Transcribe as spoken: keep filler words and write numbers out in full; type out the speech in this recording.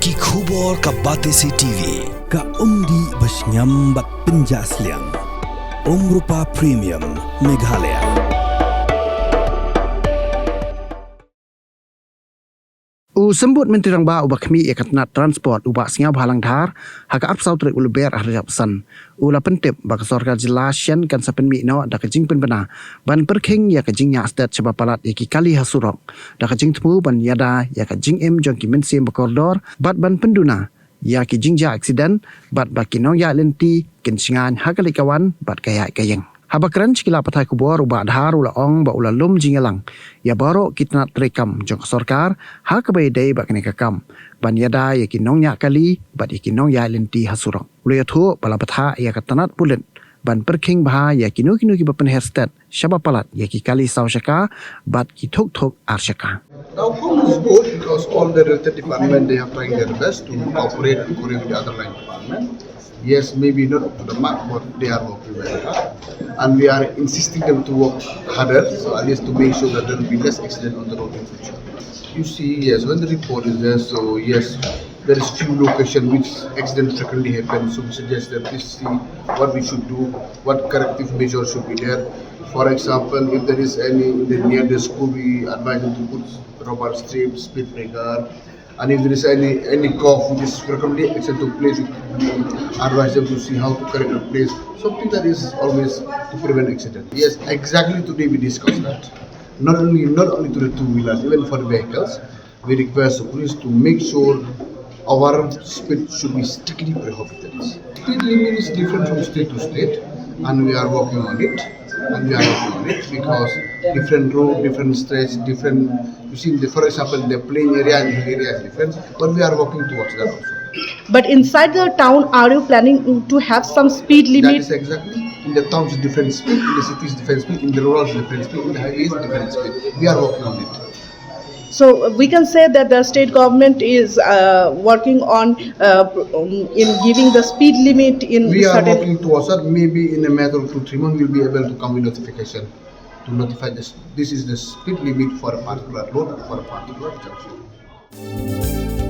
Ki khubor ka Batesi T V, ka umdih ba shngiam bad pynjah sliang. Umrupa Premium, Meghalaya. U Symbud Myntri Rangbah uba khmih ïa ka tnat transport u Bah Sniawbhalang Dhar, ha ka arphew saw tarik u Lber arhajar arphew san, u la pyntip ba ka sorkar jylla shen kan sa pynmih noh da ka jingpynbna ban pyrkhing ïa ka jingñiah stet shaba palat ïa ki kali ha surok, da ka jingthmu ban ïada ïa ka jingim jong ki mynsiem ba kordor bad ban pynduna ïa ki jingjia aksiden, bad ba ki nongïaid lynti kin shngaiñ ha ka leit ka wan bad ka ïaid ka ïeng. Haba kren sha ki lad pathai khubor, u Bah Dhar u la ong ba u la lum jingïalang ïa baroh ki tnat treikam jong ka sorkar ha kaba ïadei bad kane ka kam ban ïada ïa ki nongñiah kali bad ïa ki nongïaid lynti ha surok. U la ïathuh ba la bthah ïa ka tnat pulit ban pyrkhing bha ïa kino kino kiba pynher stet shaba palat ïa ki kali saw shaka bad ki thuk thuk ar shaka. The outcome is good because all the related department, they have tried their best to cooperate and coordinate with the other line department. Yes, maybe not up to the mark, but they are working very hard. And we are insisting them to work harder, so at least to make sure that there will be less accident on the road in future. You see, yes, when the report is there, so yes, there is few location which accident frequently happen. So we suggest that we see what we should do, what corrective measures should be there. For example, if there is any in the near the school, we advise them to put rubber strip, speed breaker, and if there is any any curve which is frequently accident took place, we advise them to see how to correct the place. Something that is always to prevent accident. Yes, exactly today we discussed that. Not only not only to the two wheelers, even for the vehicles, we request the police to make sure our speed should be strictly prohibited. Speed limit is different from state to state, and we are working on it. And we are working on it because different road, different stretch, different. You see, in the, for example, in the plain area and hill area is different, but we are working towards that also. But inside the town, are you planning to have some speed That limit? Is exactly in the towns different speed, in the cities different speed, in the rurals different speed, in the highways different speed. We are working on it. So we can say that the state government is uh, working on uh, um, in giving the speed limit in We are certain. Working towards that. Maybe in a matter of two, three months, we'll be able to come with notification to notify this. This is the speed limit for a particular road and for a particular junction.